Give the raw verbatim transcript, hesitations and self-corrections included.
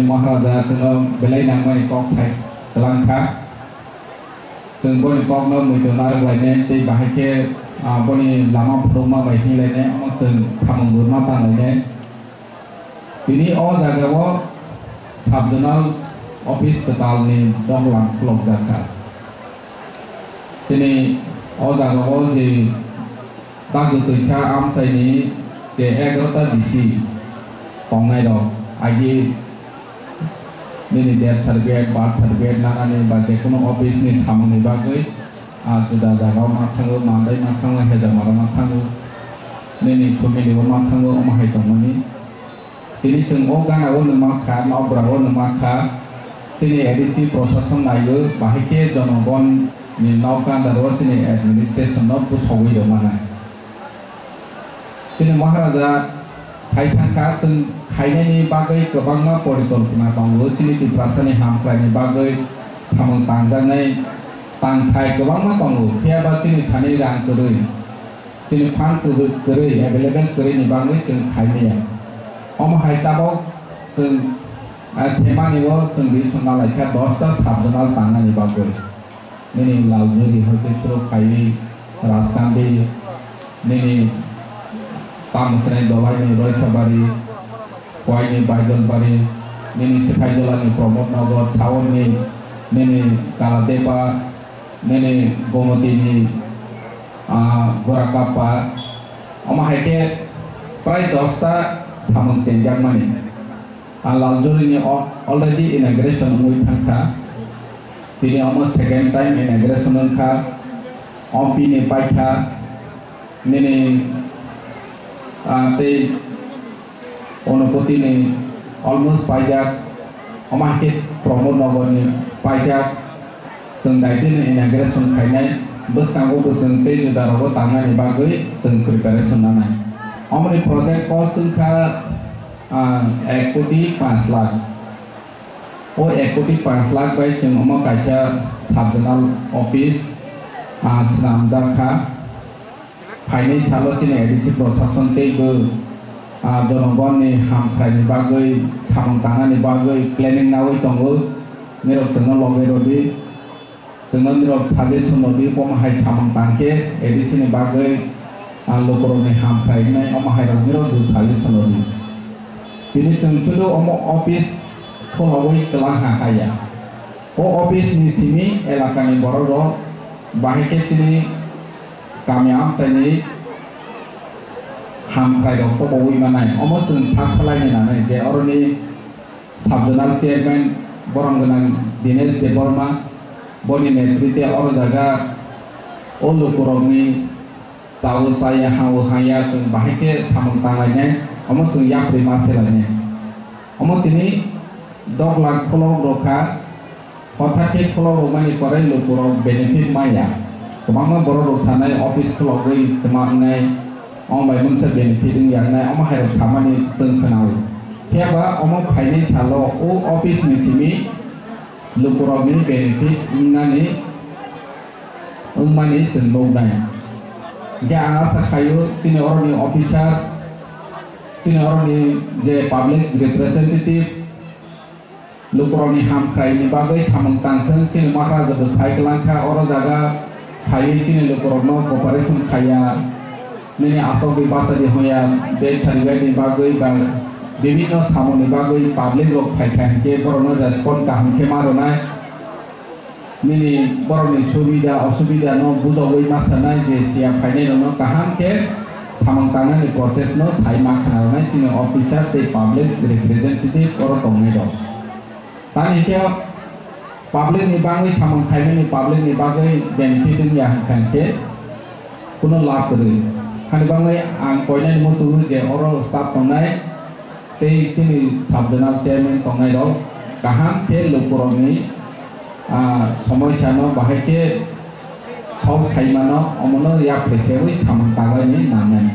Maharaja chwngno belai nangmani kok sai kwlangkha. Chwng boni kokno muitu narwk lainai tei bahai khe, ah, boni lama phunukma bai hinlainai, omo chwng samung rwma tanglainai. Tini o jagao sub-zonal office kwtalni doglam khulokjak kha. Chini o jagao je bagwi twisa amchaini je egarota D C tongnairok, agi nini death certificate, birth certificate nanani ba jekono office ni samungni bagwi, ah, juda jagao ma thango, mandai ma thango, hejamaro ma thango, nini family o ma thango, omo hai tongmani. Tini chwng o gana o numa kha, nokbra o numa kha, chini A D C prosason naio, bahai khe jonogon ni nok gandaro chini administration no bwsogwi rwmana. Chini Maharaja sai thangkha, chwng khainani bagwi kwbangma porikolpona tongo, chini Tiprasani hamkraini bagwi samung tangjaknai tangthai kwbangma tongo, phiyaba chini thani rang kwrwi, chini fund kwrwi, kwrwi, available kwrwini bagwi chwng khaimaya. Omo hai tabok chwng, ah, semani o chwng ri songna laikha dosta sub-zonal tangnani bagwi. Nini Laljuri hoite suru khaiwi Rajkandi, nini Tamusreng Dolaini Roisabari, Koini Baijalbari, nini Siphaijolani Pramod Nagar, Saurni, nini Kaladepa, nini Gomotini, ah, Gorakappa, omo hai khe prai dosta samung chenjakmani. Ah, Laljuri ni al-, already inauguration wngwi thangkha. Tini omo second time inauguration wngkha. Ompi ni paikha. Nini, ah, tei Onopoti ni almost paijak. Omo hai khe Pramod Nagar ni paijak. Chwng daitino inauguration khainai, bwskango bo chwng tei juda rogo tangnani bagwi chwng preparation nanai. Omoni project cost wngkha, ah, ek koti panch lakh. O ek koti panch lakh bai chwng omo kaisa sub-zonal office, ah, swnamjak kha. Phainai salo chini A D C prosason tei bo, ah, jonogonni hamkraini bagwi, samung tangnani bagwi planning nawi tongo. Nirok chwngno loge rwdi. Chwngno nirok suggestion rwdi, omo hai samung tangkhe A D C ni bagwi, ah, lukurokni hamkrai wngnai, omo hai rok nirok bo suggestion rwdi. Tini chwng chudu omo office khulogwi kwlangha haya. O office ni simi elakani borok rok bahai khe chini kami amchaini hamkrai rok tobowi manai. Omo chwng sak khlaini nanai je oroni sub-zonal chairman borom gwnang Dinesh Debbarma, boni netritwe oro jaga o lukurokni chao chaya, hao haya, chwng bahai khe samung tanglainai, omo chwng yapri ma selainai. Omo tini dok lakh khulok rwkha, hothat khe khulok rwmani pore lukurok benefit maya. Kwbangma borok rok sanai office khulogwi twma wngnai, omo bai mungsa benefit wngya wngnai, omo hai rok samani chwng khwnao. Phiya ba omo phainai salo o office ni simi lukurokni benefit wngnani wngmani chwng nuknai. Hwnkhe ang asa khaio chini oroni officer, chini oroni je public representative, lukurokni hamkraini bagwi samung tangthwng, chini Maharaja bo sai kwlangkha oro jaga phaiwi chini lukurokno cooperation khaiya, nini aswk di basa di hwnya, bethari bagwi ba bibinno samungni bagwi public rok phaikha hinkhe borokno respond kaham khe ma rwnai. Nini borokni subida osubida no bujogwi ma sanai je siya phainai rokno kaham khe samung tangnani process no sai ma khna rwnai chini officer tei public representative oro tongnai rok. Tani khe public ni bagwi samung khaimani, public ni bagwi benefit wngya hwnkha khe kuno lab kwrwi. Hani bagwi ang koinani muchungo je oro staff tongnai tei chini sub-zonal chairman tongnairok kaham khe lukurokni, ah, somosya no bahai khe solve khaimano, omono yak phesewi samung tanglaini nangnai.